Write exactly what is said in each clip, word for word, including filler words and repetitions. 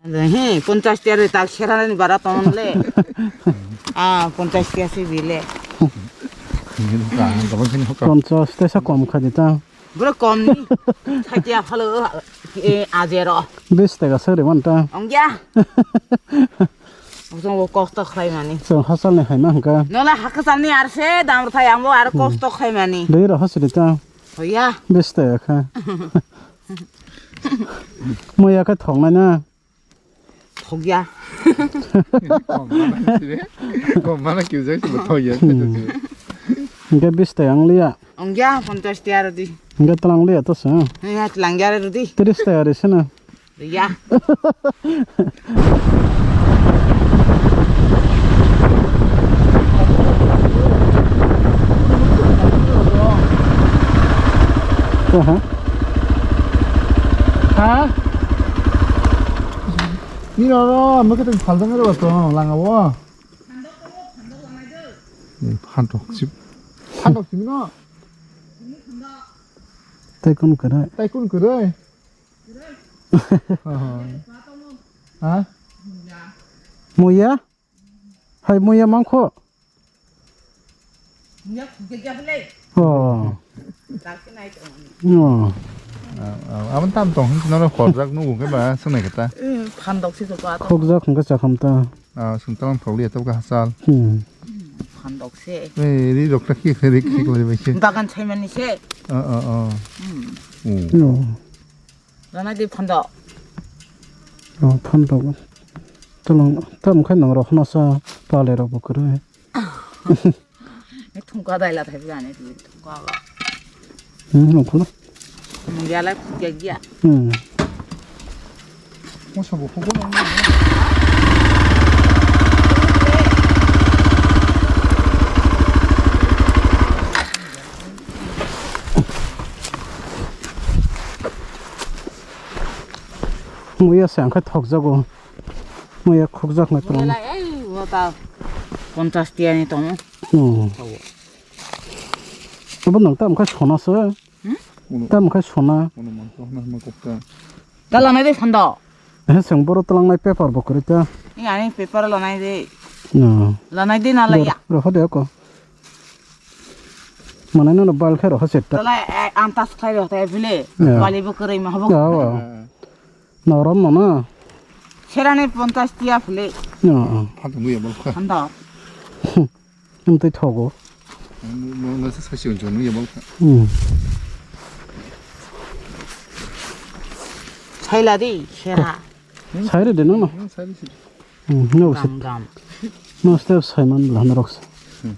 He, ponchas tiya rwi tak serani bara tong le. Ah, ponchas tiya se bile. Ini bukan, kapan sini hokam? Ponchas tesa kom kha di ta. Bro kom ni. Thaitia phalo, eh, ajero. Bis tega sari man ta. Ongya. Ujung wo kosto khlai mani. Song hasal ni hai ma hangka. Nola hakasal ni arse dam rthai ambo ar kosto khlai mani. Dei ro hasri ta. Hoya. Bis tega kha. Moya kha thong na na. Thokya. Kom mana kibjak se bo thokya. Hingke bis tega ang liya. Ongya ponchas tiya rodi. Hingke tlang liya to se. Ya tlang ya rodi. Tris tega ri se na. Ya. Aha. Ha? Ni ro ro, mo kete phalda ngaro to langa wo. Ni phantok sip. Phantok sip no. Tai kun kare. Tai kun kare. Ha? Muya? Hai muya mangkho. Oh. Oh. Abang tam tong hin noro khorjak nugo ke ba sunai kata. Phandok si to pa. Khokjak hingke chakam ta. Ah, sung talang thok liya to ka hasal. Hmm. Phandok se. Eh, ri rok ta ki khari ki khari bai se. Bagan chaimani se. Oh, oh, oh. Hmm. Hmm. Oh. Rana di phandok. Oh, phandok. Tolong tam khai nang rok hwnasa pale rok bo kwrwi. Ni thungka dai la thai bwlani di thungka ba. Hmm, nokho. Mung ya lai khukya gya. Hmm. Mo sabo khukbo nang. Muya se ang khai thokjago. Muya khukjaknai tongo. Muya lai, ei, o ta ponchas tiya ni tongo. Hmm. Abo nang tam khai sona se. Hmm? Tam khai sona. Mono mangkok na ma kok ta. Ta lanai de phando. Eh, seng boro talangnai paper bo kwrwi ta. Ni ani paper lanai de. No. Lanai de na laiya. Roho de ko. Mane no bal khe roho setta. Tala, eh, antas khai roho ta phile. Ya. Bali bo kwrwi ma habo. Ya, wa. Norom mana. Serani ponchas tiya phile. Ya. Phanto muya bol kha. Phando. Amtwi thogo. Mo, mo, mo, sa, sa, si, on, chon, ya, bol kha. Hmm. Saila di, sera. Sairi de no, no. Hmm, sairi si. Hmm, no, si. Gam, gam. No, step Simon bla, no, rok si. Hmm.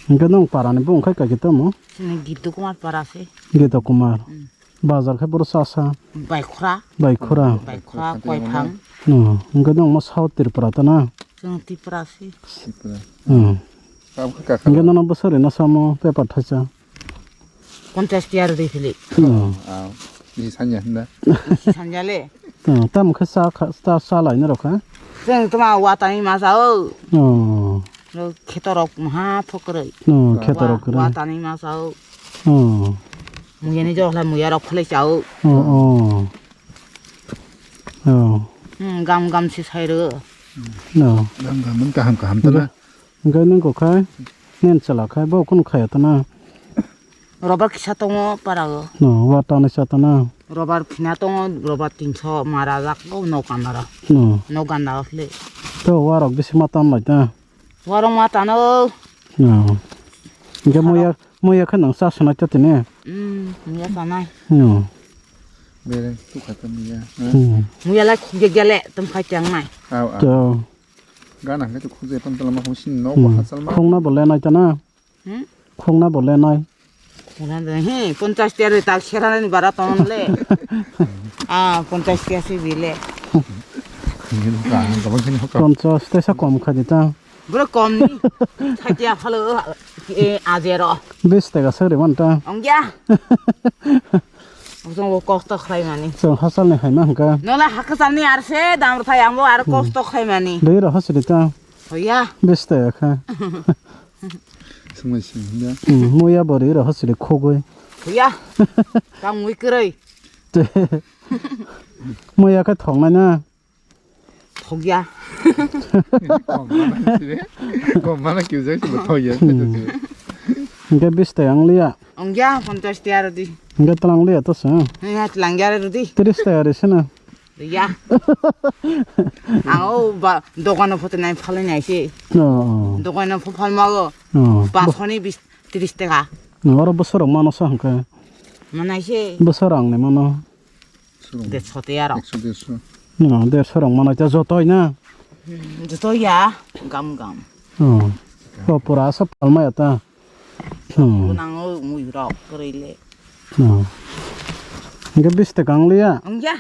Hingke nong para ni bung khai ka kita mo? Sini Gitu Kumar para si. Gitu Kumar. Hmm. Bazar khe boro cha cha. Baikhura. Baikhura. Baikhura, Koiphang. No, hingke nong mo South Tripura ta na? Chwng Tripura si. Tripura. Hmm. Hingke nono bwswk rina samo paper thaisa. Ponchas tiya rwdi phili. No. Ah, bisi sanya hinda. Bisi sanya le. No, tamo khe cha kha, cha, cha laina rok kha? Chwng tma watani ma cha o. Oh. Khetorok maha phokroi. No, khetorok kwrwi. Watani ma cha o. Oh. Muyani jokla muya rok khlai cha o. Oh, oh. Oh. Hmm, gam gam si sai ro. No. Gam gam kaham kaham ta na. Hingke nung kok khai, nen chwla khai, bo kunu khai ya tana. Robar kisa tongo para o. No, wa tanai sa tana. Robar phina tongo, robar tinso mara jak o no kanara. No. No ganda o khle. To wa rok bisi ma tan lai ta. Wa rok ma tano. No. Hingke moya, moya khe nang cha sunai ta tini. Hmm, moya tanai. No. Bereng tu kha ta moya. Hmm. Moya lai khuk gele tum khai tang nai. Au, au. To. Gana hwnkhe to khukjai pan tala ma hwn sini nok bo hachal ma. Khongna bo lenai ta na? Hmm? Khongna bo lenai. Khongna de, he, ponchas tiya rwi tak serani bara tong le. Ah, ponchas tiya se bile. Ini bukan, kapan sini hokam? Ponchas tesa kom kha di ta. Bro kom ni. Thaitia phalo, eh, ajero. Bis tega sari man ta. Ongya. Ujung wo kosto khlai mani. Chwng hachal ni hai ma hwnkha. Nola hakasal ni ar se dam rwthai ang bo ar kosto khlai mani. Dei ro hasri ta. Hoya. Bes ta ya kha. Swngmai sing ya. Hmm, moya bo ri ro hasri khogoi. Hoya. Tang wi kwrwi. Moya khe thongnai na. Thokya. Kom mana kire? Kom mana kire, jai se thokya. Hingke bis tei ang liya. Ongya, ponchas tiya rodi. Hingke tlang liya to sa. Ya, tlang ya rodi. Tris tei ari sena. Ya. Ang o ba, dogano photo nai phalai nai se. Oh. Dogano pho phalmago. Oh. Pas honi bis, tris teka. Oro bosor mano sa hingke. Manai se. Bosor ang ni mano. Derso te aro. Ekso, derso. No, derso rong manai ta jotoi na. Hmm, jotoi ya, gam gam. Oh. Oh, pura asa palma ya ta. Oh. Kunang o mui rok koroi le. Oh. Hingke bis teka ang liya. Ang ya.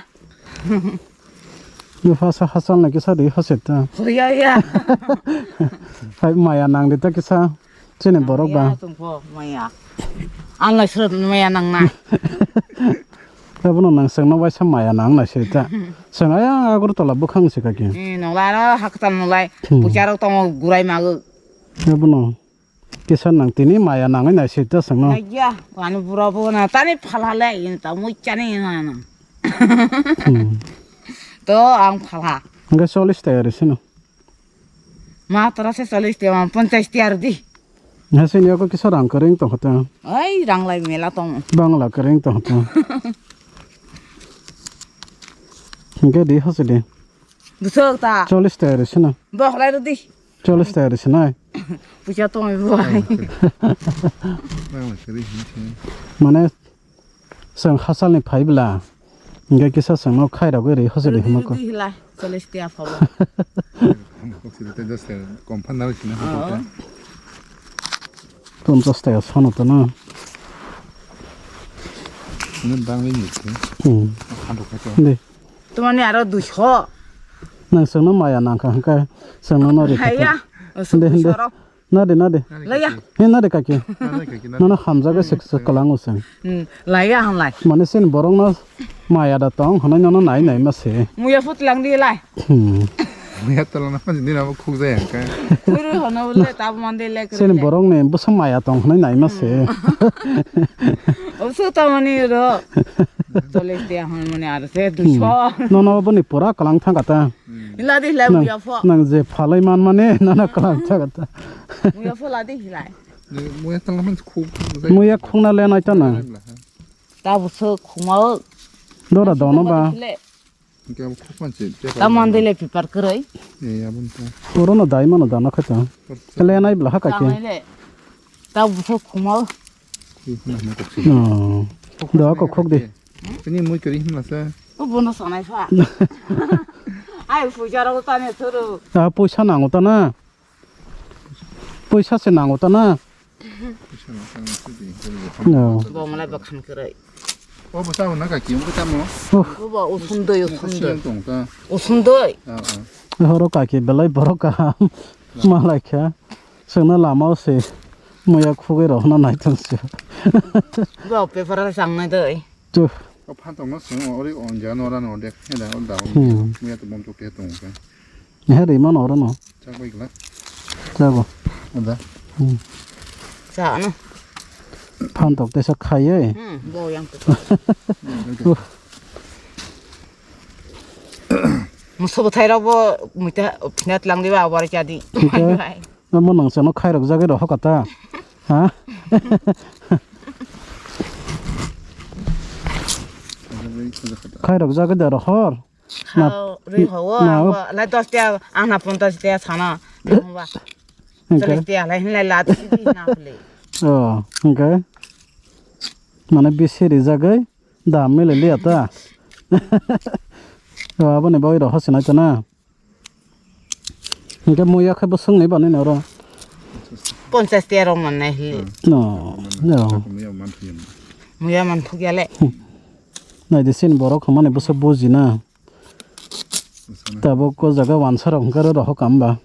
Yo hasa hasal na kisa di haset ta. Oh, ya, ya. Hai maya nang di ta kisa. Chini borok ba. Maya tongkho, maya. Ang lai srot maya nangna. Abono nang chwngno waisa maya nang nai se ta. Chwng ayang Agartala bwkhang se kaki. Eh, nokla aro haktal nolai. Hmm. Pucha rok tongo gurai mago. Abono kisa nang tini maya nangwi nai se ta chwngno. Naiya, ani bura bo na tani phala le, in ta mui chani na na. Hmm. To ang phala. Hingke chollish tei ari sino. Ma tora se chollish tiya, ma ponchas tiya rodi. Hasini oko kisa rang kering tong kota. Ai, rang lai mela tong. Bangla kering tong kota. Hingke di hasi di. Busok ta. Chollish tiya ri sina. Bok lai rodi. Chollish tiya ri sina. Puja tong bo ai. Bangla kering sina. Mane Chwng hasalni phai bwla, hingke kisa chwngno khairogwi ri hosidi hwnwi kok. Rwdi hwlai, chollish tiya phago. Kok sidi tei just kom phan narwk sina. Oo. Ponchas tiya sano tono. Ini bangwi ni se. Hmm. Khan rok khaito. De. Tomani aro duiso. Nang chwngno maya nangkha hwnkhe chwngno no ri khaito. Haya. De, de. Nadi, nadi. Laya. He, nadi kaki. Nadi kaki, nadi. Nono hamjago se, se kalango se. Hmm, laya hanglai. Mane sen borok no maya da tong, hwnwi nono nai nai ma se. Muya phutlang di lai. Hmm. Muya tolong na, nini abo khuk jaya ka. Uru hono ule tab mande le. Sen borok ni bwsa maya tong, hwnwi nai ma se. Hmm. Oso tamani ro. Chollish tiya hwn mani aro se duiso. Hmm. Nono boni pura kalang thang kata. Hmm. Ila di hilai nang, muya pho. Nang je phalai man mane, nana kalam chaga ta. Muya pho la di hilai. Muya tang man khuk, khuk jai. Muya khuk na le nai ta na. Ta buso khuma o. Dora dono ba. Hile. Hingke abo khuk man se, ta man de le pipar kwrwi. E, abon ta. Oro no dai mano dana kha ta. Kor-, le nai bla ha ka ke. Tang le. Ta buso khuma o. Ki huna huna kok si. Oh. Do kok khok de. Tini mui kari himla sa. O bono sanai pha. Ai puja rok tani thuru. Ah, poisa nango ta na. Poisa se nango ta na. Poisa nango ta na, sudi. No. Bo malai bakhan kwrwi. O bo tamo na kaki, o bo tamo. Oh. O bo usundoi, usundoi. Tong ta. Usundoi. Ah, ah. Horo kaki belai borok kaham. Malai kha. Chwngno lama o se muya khugwi rok hwnna nai tong se. Bo paper o changnai doi. Tu. O phan tongma swngo ori on jaga nora no dek he da o da. Hmm. Muya to bom tok te tong ka. He ri mano oro no. Chak bai gla. Chago. O da. Hmm. Cha no. Phan tok te sa khai ye. Hmm, bo yang to. Muso bwthai rok bo muita phinat lang diba abari chadi. Muita. Bye bye. Omo nang chwngno khairok jagwi rohor kata. Ha? Khairok jagwi da rohor. Na, hao, rwi hawo, na, ang lai dos tiya, ang na ponchas tiya sana. Hingke? Chollish tiya lai hinlai la, di na phle. Oh, hingke? Mane bisi rijagwi dam mili liya ta. Oh, aboni bagwi rohor sinai ta na. Hingke muya khe bwswk ni bani oro? Ponchas tiya rok mannai hi. No, no. Muya man thukya le. Nai de sin borok hwnmani bwswk buji na. Tabuk ko jaga wansa rok hwnkhe oro rohor kam ba.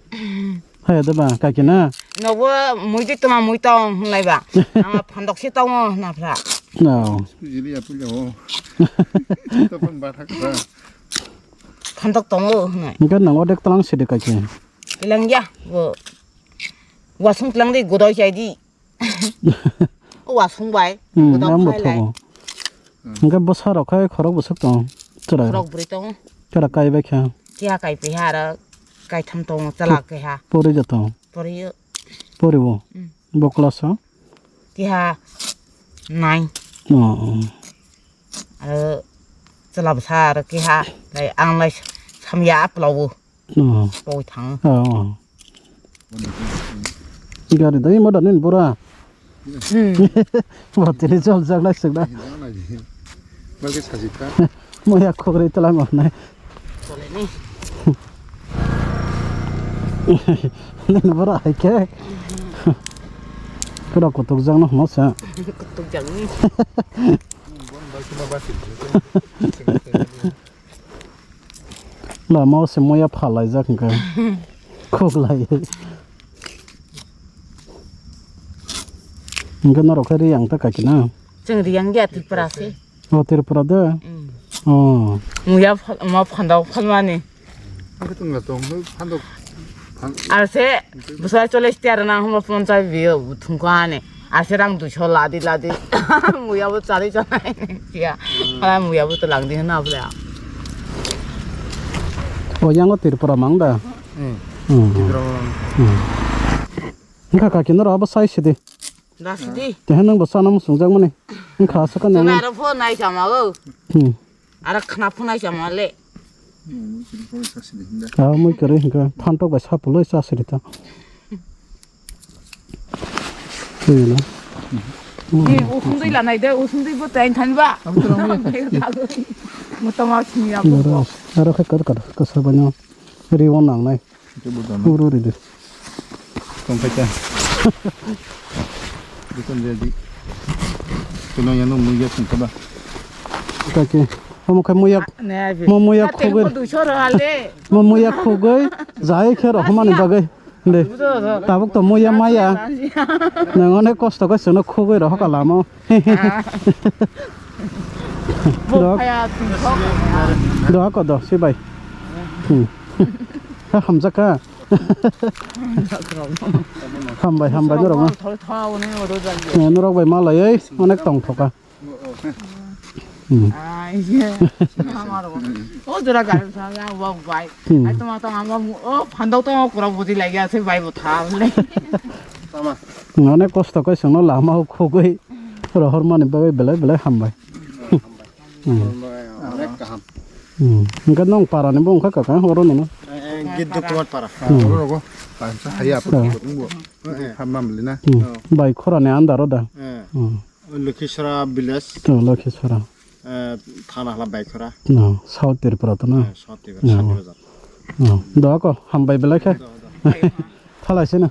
Haya de ba kaki na. Nogo mui di toma mui tong hwnlai ba. Ama phandok se tongo hwna phra. No. Jili ya puja o. Topon ba thak ba. Phantok tongo hwnwi. Hingke nang odek tlang sidi kaki. Tlang ya, bo. Wasung tlang di, godoi chai di. O wasung bai, hmm, godok ang bo phai lai. Thogo. Hingke bwsa rok khai khorok bwswk tong. Chwrai. Khorok bwrwi tong. Chwrai kai bai kha. Keha kaipiha aro kaitham tongo chwla keha. Pori joto. Pori o. Pori bo. Mm. Bo class o? Keha nine. Oh, oh. Aro chwla bwsa aro keha lai ang lai samya apla o. Oh. Poi thang. Oh, oh. Gari dai ma danin bura. Hmm. Battery jol jak lai sik da. Balke sajik ka. Moya khogri tala ma nai. Nini bura hai ke. Kura kutuk jak no mo sa. Kutuk jak ni. Lama o se moya phalaijak hwnkhe. Khuklai. Hwnkhe norok khe Riyang ta kaki na? Chwng Riyang ya Tripura se. O Tripura de? Mm. O. Muya phal-, ma phandao phalmani. Hwnkhe tongla tong, hwnkhe phandao phan- Ase, bwsai chole stiar na hwnba phone chai biyo thungkha ani. Ase rang duiso ladi ladi. Muya bo chali chonai. Siya. Hala muya bo to langdi hwna bole. O yango Tripura mang da? Hmm. Hmm. Tripura mang. Hmm. Wngkha kaki noro abo sai sidi. Da sidi. Tehan nang bo sana musung jak mani. Wngkha asa ka nang. Chuna aro phone nai sama go. Hmm. Aro khna phunai chama le. Ah, mui kwrwi hwnkhe phantok bai sapuloi chasiri ta. Twi na. Ni usundui lanai de, usundui bo tain thanba. Mutama sini abu. Aro, aro khe kar kar kasa bano riwo nangnai. Uro ri de. Tongkhaita. Bukan jadi. Kono yano muya tongkha ba. Kake. Omo khe muya. Mo muya khogoi. Mo muya khogoi. Jai khe rohmani bagoi. De. Tabuk to muya maya. Nang onek kosto khe sono khogoi rohka lamo. Doha ko do sibai. Hmm. Ha, hamjak kha. Hambai, hambai norok no. Eh, norok bai malai oi, onek tong thoka. Hmm. O jora gari sa ya wa bai. Hmm. Ai toma toma ma o phandok toma kura buji lai ya se bai bo tha le. Onek kosto khe sono lama o khogoi. Rohor mani bagwi belai belai hambai. Hmm. Onek kaham. Hmm. Hwnkhe nwng para ni bo wngkha kaka oro ni no. Eh, eh, Giddu Kumar para. Hmm. Oro rogo. Pansa haya apa? Hmm. Tumbo. Eh, eh. Hamam lina. Hmm. Oh. Bai khora ni andaro da. Eh. Hmm. Lokhisora village. To Lokhisora. Eh, thana hala Baikhora. No, South Tripura to na. Eh, South Tripura, no. South Tripura. No, doha ko hambai belai khe. Do, do. Thalai se na.